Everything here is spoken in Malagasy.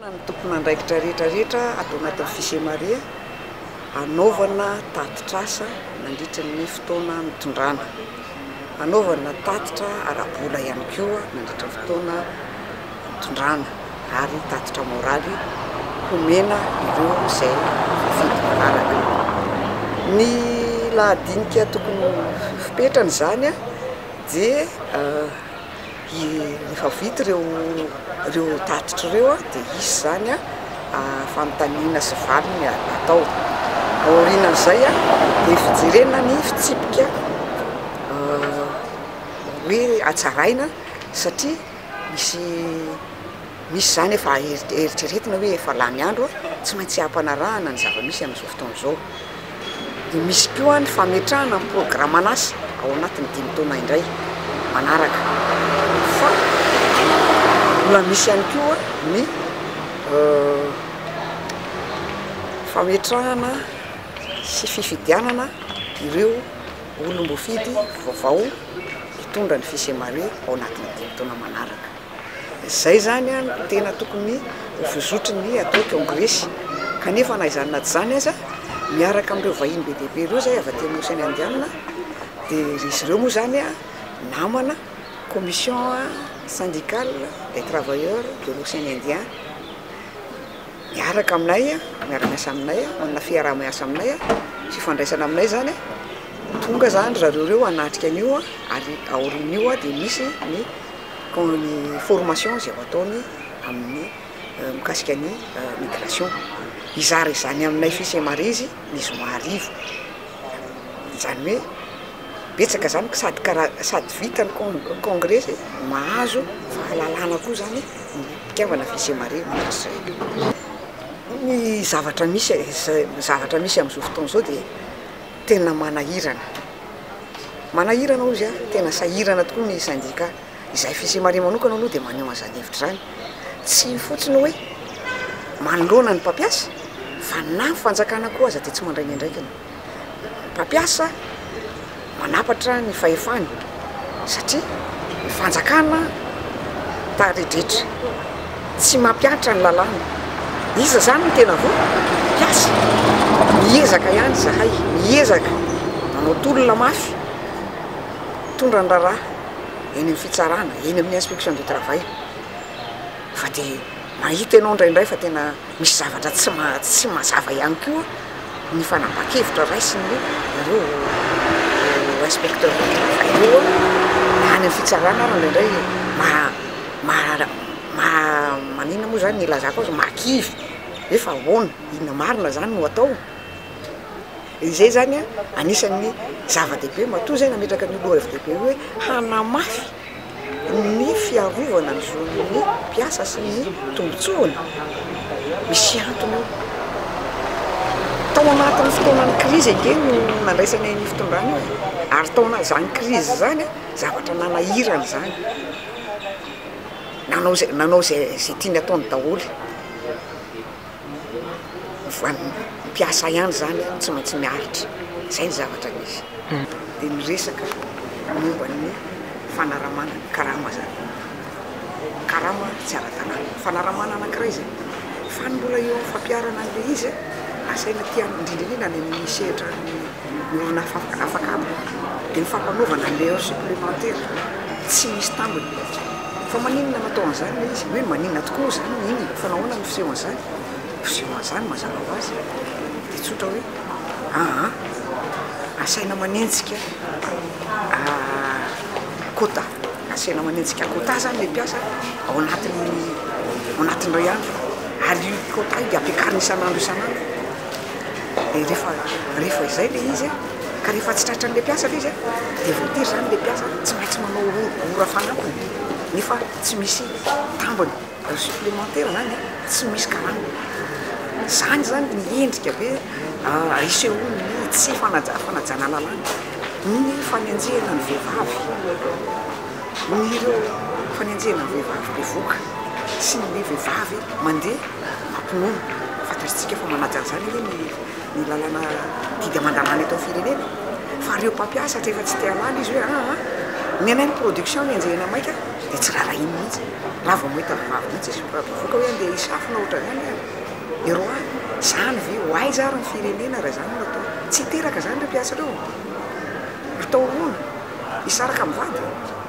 Ny tompon'andraikitra rehetra rehetra ato anatin'ny Fisemare hanaovana tatitr'asa nandritra ny fotoana nitondrana, hanaovana tatitra ara-bola ihany koa nandritra ny fotoana nitondrana ary tatitra moraly homena ireo izay voafidy manaraka. Ny lahadinika tokony ho fipetrany izany dia Rehefa vita ireo ireo tatitra ireo dia hisy izany fanontaniana sy valiny atao. Aorianan'izay dia fijerena ny fitsipika hoe hatsaraina satria misy misy izany efa eritreretina hoe efa lany andro, tsy maintsy ampanarahana ny zava-misy amin'izao fotoana izao. Dia misy koa ny fametrahana ny programan'asa ao anatin'ny dimy taona indray manaraka. Fa mbola misy ihany koa ny fametrahana sy fifidianana ireo olom-boafidy vaovao hitondra ny Fisemare ao anatin'ny dimy taona manaraka. Izay izany no tena tokony ho fizotry ny atao kongresy. Kanefa na izany na tsy izany aza, miaraka amin'ireo vahiny be dia be ireo izay avy aty amin'ny Oseana Indiana, dia izy ireo moa izany namana commission syndicale des travailleurs de l'Océan Indien, miaraka aminay, miara-miasa aminay, manana fiaraha-miasa aminay, fifandraisana aminay izany. Tonga izany ry zareo ireo hanatrika an'io ary aorian'io dia misy ny ny formation izay ho ataony amin'ny mikasika ny migration. Hizara izany aminay fils et mari izy ny zoma hariva. Izany hoe betsaka izany sady kara- sady vita ny congrès mahazo fahalalana koa izany ny mpikambana fils et mari mandritra izay. Ny zavatra misy ny zavatra misy amin'izao fotoana izao dia tena manahirana. Manahirana hozy aho, tena sahirana tokoa ny syndicat. Izahay Fisemare manokana aloha dia maneho an'izany hevitra izany. Tsy fotsiny hoe manoloana ny mpampiasa fa na ny fanjakana koa aza dia tsy mandray ny andraikiny. Ny mpampiasa manapatra ny fahefany satria ny fanjakana taredretra, tsy mampihatra ny lalàna. Iza izany no tena voa? Mpiasa. Miezaka ihany izahay, miezaka manao tolona mafy, mitondra ny raharaha eny amin'ny fitsarana, eny amin'ny inspection du travail fa dia mahita ianao indraindray fa tena misy zavatra tsy tsy mazava ihany koa ny fanapahan-kevitra raisin'ny ireo inspecteur du travail ireo na any amin'ny fitsarana ary indraindray maha maha maha maninona moa zany ny ilazako azy mahakivy hoe fa ahoana, inona marina zany no atao? Izay zany an anisan'ny zava-dehibe matoa zay nametraka an'io lohahevitra-dehibe io hoe hanamafy ny fiarovana ny zon'ny mpiasa sy ny tombotsoany, misy antony io. Tao anatin'ny fotoanan'ny krizy ange no nandraisana iny fitondrana io e, ary tao anatin'izany krizy izany an, zavatra nanahirana izany, nanao izay nanao izay izay tiany ataony daholo. Ny mpiasa ihany izany tsy maintsy miaritra, izay ny zavatra misy. Dia miresaka momba ny fanaramana ny karama izany, karama tsy ara-dalàna, fanaramana anankiray izay, fa ny mbola eo amin'ny fampiharana an'ilay izy asaina aty amin'ny, indrindra indrindra any amin'ny sehatra ny orinasa afaka haba dia ny fampanaovana an'ilay heure supplémentaire tsy misy tambiny. Fa maninona no atao an'izany ilay izy? Hoe maninona tokoa izany iny? Fa nahoana no fiseho an'izany? Fiseho an'izany mazava ho azy dia tsotra hoe aa asaina manenjika quota, asaina manenjika quota izany ilay mpiasa ao anatin'ny ao anatin'ny iray andro ary io quota io dia ampiakarina isan'andro isan'andro. Dia rehefa rehefa izay ilay izy an, ka rehefa tsy tratran'ilay mpiasa ilay izy an, dia voatery izany ilay mpiasa tsy maintsy manao ora fanampiny nefa tsy misy tambiny, heure supplémentaire izany an, tsy misy karama. Izany izany ny endrika be isehoan'ny tsy fanaja- fanajana lalàna, ny fanenjehana ny vehivavy, ny ireo fanenjehana ny vehivavy bevohoka sy ny vehivavy mandeha. Mampinono. Fantatritsika fa manaja an'izany anie ny ny lalàna didy aman-dalàna eto amin'ny firenena e. Fa ireo mpampiasa rehefa tsy te halala izy hoe aa ny anay ny production no enjehina maika Dia tsy raharahiany mihitsy. Raha vao mahita vehivavy mihitsy izy, raha bevohoka hoe andeha hisafo na ohatran'izany ary, dia roahiny. Izany ve? Ho aiza ary ny firenena raha izany no atao? Tsy hiteraka izany ireo mpiasa ireo. Atao ahoana? Hisaraka amin'ny vady?